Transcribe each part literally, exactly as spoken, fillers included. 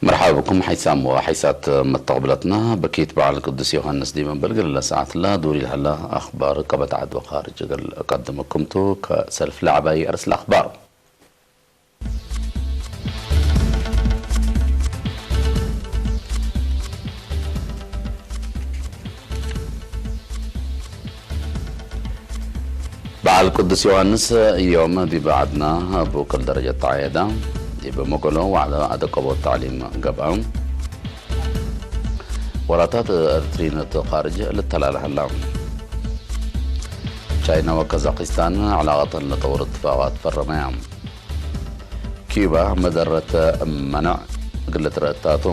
መርሐባ ብኩም ሐይሳም ወሐይሳት መተቅብለትና። በኪት በዓል ቅዱስ ዮሐንስ ዲብ እምብል እግል ለሰዓትላ ዱሪ ለሀላ አኽባር ቀበት ዐድ ወካርጅ እግል እቀድመኩም ቱ። ከሰልፍ ለዐባይ አርእስ ለአኽባር። በዓል ቅዱስ ዮሐንስ ዮም ዲብ ዐድና እብ ክል ደረጀት ተዐየደ። ዲብ መቀሎ ወዐለ አደቀቦት ተዕሊም ገብአ። ወላታት እርትሪን እት ካርጅ ልተላለ ሀላ። ቻይና ወካዛኪስታን ዐላቀተን ለጠውር እትፋቃት ፈረመያ። ኪዩባ መደረት መነዕ እግል ልትረእ እታቱ።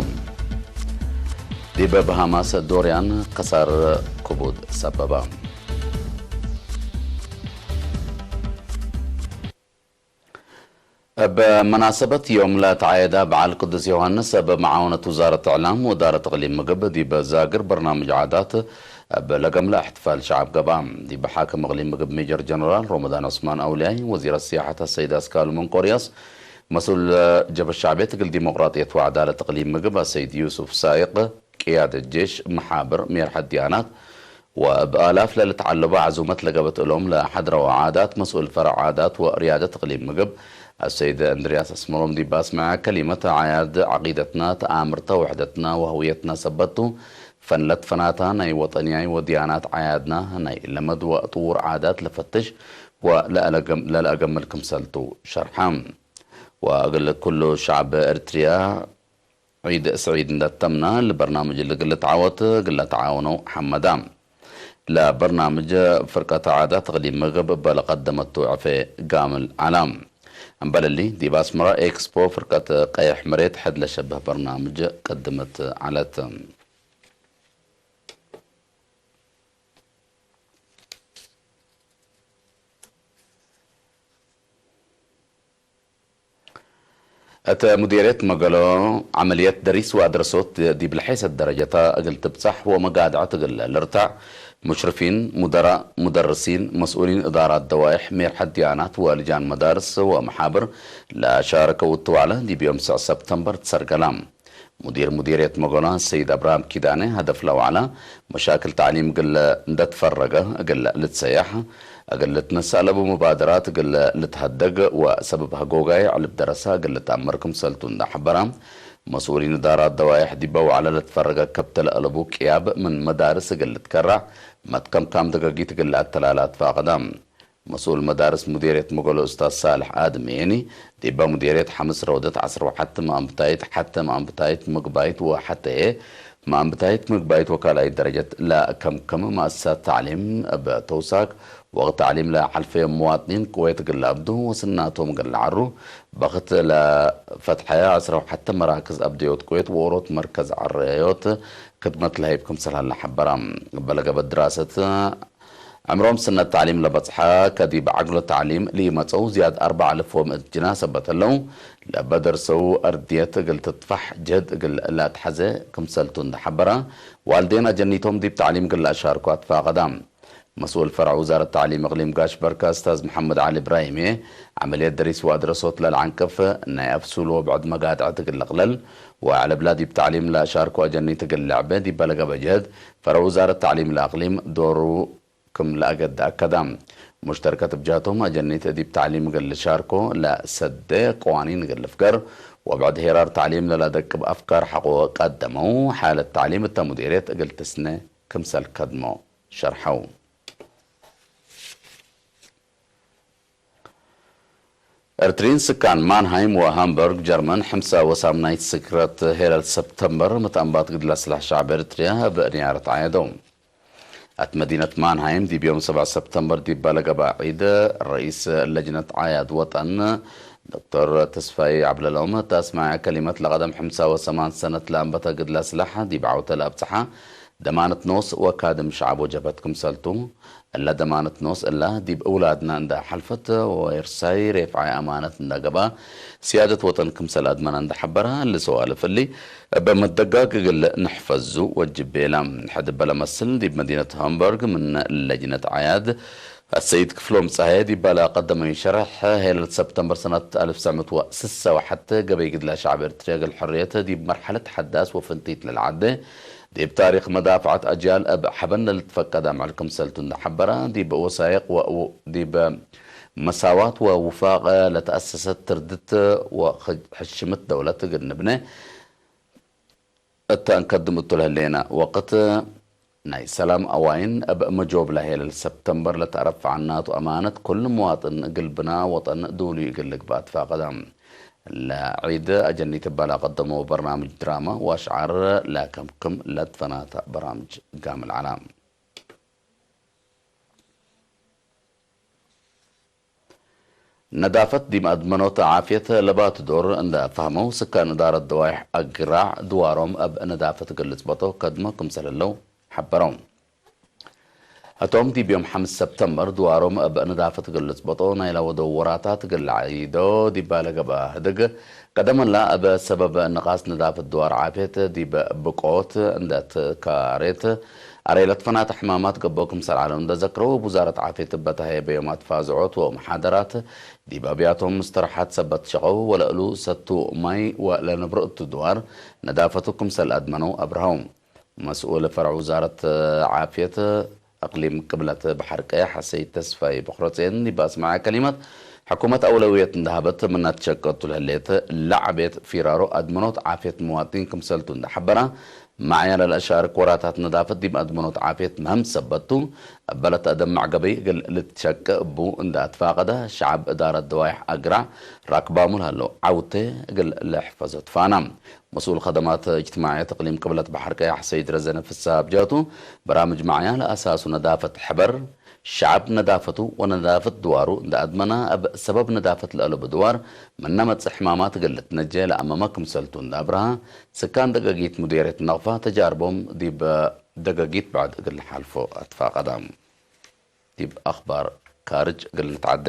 ዲብ በሃማስ ዶርያን ከሳር ክቡድ ሰበባ። እብ መናሰበት ዮም ለተዐየደ በዓል ቅዱስ ዮሐንስ፣ እብ መዓወነት ውዛረት እዕላም ወዳረት እቅሊም ምግብ ዲብ ዛግር በርናምጅ ዓዳት እብ ለገምለ እሕትፋል ሸዐብ ገብአ። ዲብ ሓክም እቅሊም ምግብ ሜጀር ጀነራል ሮመዳን ዑስማን አውልያይ፣ ወዚር አስያሐት አሰይድ አስካሉ መንቆርያስ፣ መስኡል ጀብሀት ሸዕብየት እግል ዲሞቅራጥየት ወዐዳለት እቅሊም ምግብ አሰይድ ዩሱፍ ሳይቅ፣ ቅያደት ጄሽ፣ መሓብር፣ ሜርሐት ድያናት ወእብ አላፍ ለልትዐለቦ ዐዙመት ለገብአት እሎም ለሐድረወ ዓዳት፣ መስኡል ፈረዕ ዓዳት ወርያደት እቅሊም ምግብ አሰይድ እንድርያስ አስመሮም ዲብ አስመዐ ከሊመት፣ ዓያድ ዐቂደትና፣ ተአምርተ ውሕደትና ወህውየትና ሰበት ቱ። ፈን ለትፈናታ ናይ ወጠንያይ ወድያናት ዓያድና ናይ ለመድ ወጥዉር ዓዳት ለፈትሽ ወለአለገም-፣ ለለአገምል ክምሰል ቱ ሸርሐ። ወእግል ኩሉ ሸዕብ ኤርትርያ ዒድ ስዒድ እንዴ ተምነ፣ ለበርናምጅ እሊ እግል ልትዓወት እግል ለተዓወነው ሐመዳ። ለበርናምጅ ፍርቀት ዓዳት እቅሊም ምግብ እበ ለቀደመቱ ዕፌ ጋምል ዐላ። እምበል እሊ፣ ዲብ አስመረ ኤክስፖ ፍርቀት ቀይሕ መሬት ሕድ ለሸብህ በርናምጅ ቀድመት ዐለት። እት ሙዲርየት መገሎ፣ ዐመልየት ደሪስ ወአድረሶት ዲብ ለሐይሰት ደረጀታ እግል ትብጸሕ ወመጋድዐት እግል ልርታዕ፣ ሙሽርፊን፣ ሙደራእ፣ ሙደርሲን፣ መስኡሊን እዳራት ደዋይሕ፣ ሜርሐት ድያናት ወልጃን መዳርስ ወመሓብር ለሻረከው እቱ ወዕለ ዲብ ዮም ሰዕ ሰብተምበር ትሰርገላ። ሙዲር ሙዲርየት መጎላ ሰይድ አብርሃም ኪዳነ፣ ሀደፍ ለወዕለ መሻክል ተዕሊም እግል እንደ ትፈረገ እግል ልትሰያሕ፣ እግል ልትነሰእ ለቡ ሙባደራት እግል ልትሀደግ ወሰብብ ሀጎጋይ ዕልብ ደረሰ እግል ልትአመር ክምሰልቱ እንደ ሐበረ፣ መስኡሊን እዳራት ደዋይሕ ዲበ ወዕለ ለትፈረገ ከብተ ለአለቡ ቅያብ ምን መዳርስ እግል ልትከራዕ፣ መትከምካም ደገጊት እግል ለአተላላ ትፋቀደ። መስኡል መዳርስ ሙዴርየት መገሎ ኡስታዝ ሳልሕ አድም የኒ፣ ዲበ ሙዴርየት ሐምስ ረውደት ዐስር ወሐት መአንብታይት ሐተ መአንብታይት ምግባይት ወሐተ መአንብታይት ምግባይት ወካልኣይት ደረጀት ለከምከመ መአሰሳት ተዕሊም እብ ተውሳክ፣ ወቅት ተዕሊም ለሐልፈዮም መዋጥኒን ቅዌት እግል ለአብዱ ወስናቶም እግል ለዐሩ፣ በክት ለፈትሐ ዐስር ወሐተ መራክዝ አብደዮት ቅዌት ወኦሮት መርከዝ ዐረዮት ክድመት ለሀይብ ክምሰል ሀለ ሐበረ። እበ ለገበት ድራሰት፣ ዕምሮም ስነት ተዕሊም ለበጽሐ፣ ከዲብ ዐግሎ ተዕሊም ለኢመጸው ዝያድ አርበዕ አልፍ ወምእት ጅና ሰበት ህለው፣ ለበ ደርሰው አርድየት እግል ትትፋሕ ጅህድ እግል ለአትሐዜ ክምሰልቱ እንደ ሐበረ፣ ዋልዴን አጀኒቶም ዲብ ተዕሊም እግል ለአሻርኮ አትፋቀዳ። መስኡል ፈረዕ ውዛረት ተዕሊም እቅሊም ጋሽ በርካ እስታዝ መሐመድ ዐሊ እብራሂሜ፣ ዐመልየት ደሪስ ወአድረሶት ለልዐንቅፍ፣ ናይ አፍሱል ወብዕድ መጋድዐት እግል ልቅለል፣ ወዐለብላ ዲብ ተዕሊም ለአሻርኮ አጀኒት እግል ልዕቤ ዲበ ለገበ ጅህድ፣ ፈረዕ ውዛረት ተዕሊም ለአቅሊም ዶሩ ክም ለአገድ አከደ። ሙሽተርከት እብ ጃቶም አጀኒት ዲብ ተዕሊም እግል ልሻርኮ ለሰዴ ቀዋኒን እግል ልፍገር፣ ወብዕድ ሄራር ተዕሊም ለለአደቅብ አፍካር ሐቆ ቀደመው፣ ሓለት ተዕሊም እተ ሙዴርየት እግል ትስነ ክምሰል ከድሞ ሸርሐው። ኤርትሪን ስካን ማንሃይም ወሃምበርግ ጀርመን፣ ሕምሳ ወሳምናይት ስክረት ሄለል ሰብተምበር፣ መትአንባት ግድለ ስላሕ ሸዕብ ኤርትርያ እብ ንያረት ዓየደው። አት መዲነት ማንሃይም ዲብ ዮም ሰብዕ ሰብተምበር ዲብ ለገብአ ዒድ፣ ረኢስ ለጅነት ዓያድ ወጠን ዶክተር ተስፋዬ ዐብደሎም እት አስማዐ ከሊመት፣ ለቀደም ሕምሳ ወሰማን ሰነት ለአንበተ ግድለ ስላሕ ዲብ ዐውተ ለአብጽሐ ደማነት ኖስ ወካድም ሸዕብ ወጀብሀት ክምሰልቱ፣ እለ ደማነት ኖስ እላ ዲብ እውላድና እንዳ ሐልፈት ወኤርሳይ ሬፍዓይ አማነት እንዳ ገብአ፣ ስያደት ወጠን ክምሰል አድመና እንዳ ሐበራ፣ እሊ ሰዋልፍ እሊ እበ መደጋግ እግል ንሕፈዙ ወጅብ ቤላ። ሕድ እበ ለመስል ዲብ መዲነት ሃምበርግ ምን ለጅነት ዓያድ አሰይድ ክፍሎም ጸሃየ ዲብ ለቀደመዩ ሸርሕ፣ ሄለል ሰብተምበር ሰነት አልፍ ሰመት ወስሰ ወሐት ገበይ ግድለ ሸዕብ ኤርትርየ እግል ሕርየት ዲብ መርሐለት ሐዳስ ወፍንቲት ለልዓዴ፣ ዲብ ታሪክ መዳፍዐት አጅያል እብ ሐበን ለልትፈቀድ አምዕል ክምሰልቱ እንደ ሐበረ፣ ዲብ ወሳይቅ ወ-፣ ዲብ መሳዋት ወውፋቅ ለተአሰሰት ትርድት ወሕሽምት ደውለት እግል ንብነ፣ እተ እንከድም እቱ ለህሌነ ወቅት፣ ናይ ሰላም አዋይን እብ መጆብላ ሄለል ሰብተምበር ለተአረፍዐናቱ አማነት፣ ኩሉ መዋጥን እግል ብና ወጠን ዱሉይ እግል ልግበእ ትፋቀደ። ለዒድ አጀኒት እበ ለቀደመው በርናምጅ ድራማ ወአሽዓር ለከምክም ለትፈናተ በራምጅ ጋምል ዐላ። ነዳፈት ዲብ አድመኖት ዓፍየት ለባቱ ዶር እንደ ፈህመው፣ ስካን እዳረት ደዋይሕ አግራዕ ድዋሮም እብ ነዳፈት እግል ልጽበጦ ከድሞ ክምሰል ህለው ሐበረው። ህቶም ዲብ ዮም ሐምስ ሰብተምበር ድዋሮም እብ ነዳፈት እግል ልጽበጦ ናይለ ወደው ወራታት እግል ለዐይዶ ዲባ ለገብአ ህድግ፣ ቀደምላ እብ ሰበብ ንቃስ ነዳፈት ድዋር ዓፍየት ዲብ ብቆት እንደ ትካሬት አረይ ለትፈናተ ሕማማት ገብኦ ክምሰል ዐለው እንደ ዘክረው፣ እብ ውዛረት ዓፍየት እበ ተሀየበ ዮማት ፋዝዖት ወመሓደራት፣ ዲብ አብያቶም ምስተረሓት ሰበት ሸቀው ወለእሉ ሰቱ ማይ ወለነብሮ እቱ ድዋር ነዳፈቱ ክምሰል አድመነው አብርሀው። መስኡል ፈርዕ ውዛረት ዓፍየት አቅሊም ቅብለት በሐር ቀያሕ ሰይድ ተስፋይ ቦክረጼን ዲብ አስመዐ ከሊመት፣ ሕኩመት አውለውየት እንደ ሀበት ምነ ትሸቀቱ ለህሌት ለዐቤት ፊራሮ አድመኖት ዓፍየት መዋጢን ክምሰልቱ እንደ ሐበረ፣ መዕያ ለለአሻርክ ወራታት ነዳፈት ዲብ አድመኖት ዓፍየት ምህም ሰበት ቱ፣ እበ ለተአደምዕ ገበይ እግል ልትሸቅ እቡ እንደ አትፋቀደ፣ ሸዐብ እዳረት ደዋይሕ አግራዕ ራክባሙ ለሀለው ዐውቴ እግል ለሕፈዞ ትፋና። መስኡል ከደማት እጅትማዕየት እቅሊም ቅብለት በሐር ቀያሕ ሰይድ ረዘነ ፍስሐ ብጃቱ፣ በራምጅ መዕያ ለአሳሱ ነዳፈት ሕበር፣ ሸዐብ ነዳፈቱ ወነዳፈት ድዋሩ እንደ አድመና፣ እብ ሰበብ ነዳፈት ለአለቡ ድዋር ምነ መጽእ ሕማማት እግል ልትነጀ ለአመመ ክምሰልቱ እንደ አብርሀ፣ ስካን ደገጊት ሙዴርየት ነቅፋ ተጃርቦም ዲብ ደገጊት ብዕድ እግል ለሓልፎ አትፋቀደ። ዲብ አክባር ካርጅ እግል ንትዓደ።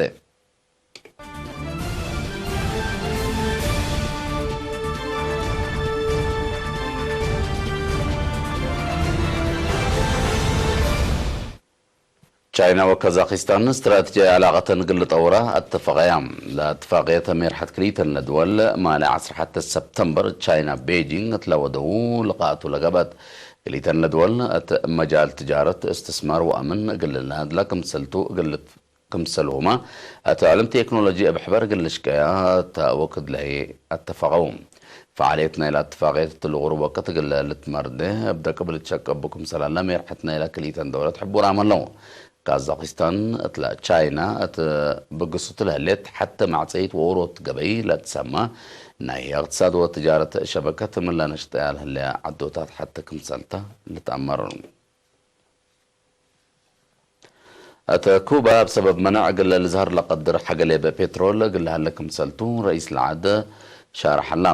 ቻይና ወካዛኪስታን ስትራተጂያዊ ዐላቀተን እግል ልጠውራ አተፈቀያ። ለአትፋቅየት ሜርሐት ክልኢተን ለድወል ማሌ ዐስር ሐተ ሰብተምበር ቻይና ቤጂንግ እት ለወደዉ ልቃቱ ለገብአት። ክልኢተን ለድወል እት መጃል ትጃረት፣ እስትስማር ወአምን እግል ልናድላ ክምሰልቱ እግል ክምሰልሁመ፣ እት ዕልም ቴክኖሎጂ እብ ሕበር እግል ልሽቀያ እተ ወክድ ለህይ አተፈቀው። ፈዓልየት ናይለ አትፋቅየት እት ልቁሩብ ወቅት እግል ልትመርዴ እብ ደቅብ ልትሸቀቡ ክምሰል ሀለ ሜርሐት ናይለ ክልኢተን ደውለት ሕቡራም ሀለው። ካዛኪስታን እትለ ቻይና እት ብግሱቱ ለህሌት ሐተ ማዕጸይት ወኡሮት ገበይ ለትሰማ ናይ እቅትሳድ ወትጃረት ሸበከት ምን ለነሽጠያ ለህለያ ዐዶታት ሐተ ክምሰልተ ልትአመር። እት ኩባ እብ ሰበብ መነዕ እግል ልዝሀር ለቀድር ሐገሌበ ፔትሮል እግል ለሀለ ክምሰልቱ ረኢስ ለዐድ ሻርሐ ሀላ።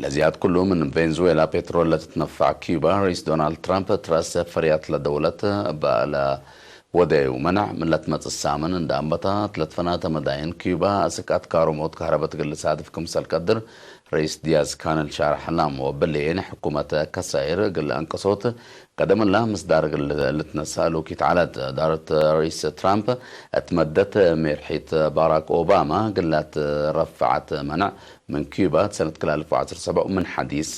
ለዝያድ ኩሉ ምን ቬንዙዌላ ፔትሮል ለትትነፈዕ ኩባ፣ ረኢስ ዶናልድ ትራምፕ እት ረአሰ ፈርያት ለደውለት እበ ለወደዩ መነዕ ምን ለትመጽእ ሳምን እንደ አንበታት ለትፈናተ መዳይን ኩባ አስክ አትካሩ ሞት ከህረበት እግል ልሳድፍ ክምሰል ቀድር ረኢስ ዲያዝ ካነል ሻርሐ ሀላ። ወእብሊ ሕኩመተ ከሳይር እግል አንቅሶት ቀደም እላ ምስዳር እግል ልትነሰእ ሉኪት ዐለት። እዳረት ርኢስ ትራምፕ እት መደት ሜርሒት ባራክ ኦባማ እግል ለትረፈዐት መነዕ ምን ኪዩባ እት ሰነት ክልኤ አልፍ ወዐስር ሰብዕ ምን ሐዲስ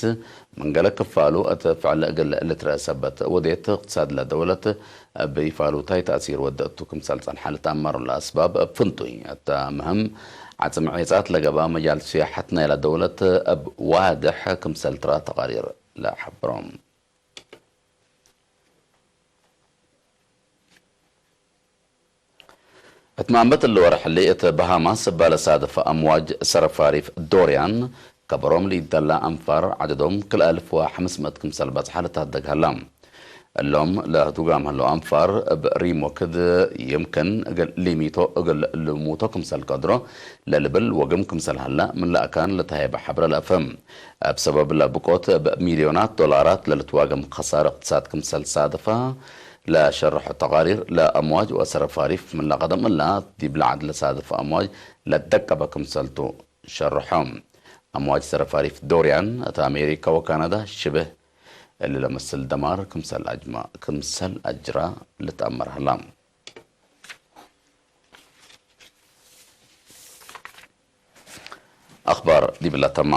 ምን ገሌ ክፋሉ እት ፍዕል እግል ልትረአ ሰበት ወዴት እቅትሳድ ለደውለት እብ ኢፋሉታይ ተእሲር ወደ እቱ ክምሰል ጸንሐ ልትአመር። ለአስባብ እብ ፍንቱይ እተ ምህም ዐጽም ዔጻት ለገብአ መጃል ስያሐት ናይለ ደውለት እብ ዋድሕ ክምሰል ትረአ ተቃሪር ለሐብሮም። እት ማንበት እሊ ወርሕ እሊ እት በሃማስ እበ ለሳድፈ አምዋጅ ሰርፍ ሪፍ ዶርያን ከበሮም ለኢደላ አንፋር ዐደዶም ክልኤ አልፍ ወሐምስ ምእት ክምሰል በጽሐ ልትሀደግ ሀላ። እሎም ለህቱጋም ህለው አንፋር እብ ሪም ወክድ ይምክን እግል ሊሚቶ እግል ልሙቶ ክምሰል ቀድሮ ለልብል ወግም ክምሰል ሀለ ምን ለአካን ለተሀየበ ሐብረ ለአፍህም። እብ ሰበብ ለብቆት እብ ሚልዮናት ዶላራት ለልትዋገም ከሳር እቅትሳድ ክምሰል ሳድፋ ለሸርሖ ተቃሪር፣ ለአምዋጅ ወሰረፋሪፍ ምን ለቀደም እላ ዲብ ለዐድ ለሳድፍ አምዋጅ ለደቀበ ክምሰልቱ ሸርሖ። አምዋጅ ሰረፋሪፍ ዶርያን እት አሜሪካ ወካናዳ ሽብህ እሊ ለመስል ደማር ክምሰል አጅማ-፣ ክምሰል አጅራ ልትአመር ሀላ። አክባር ዲብላ ተማ።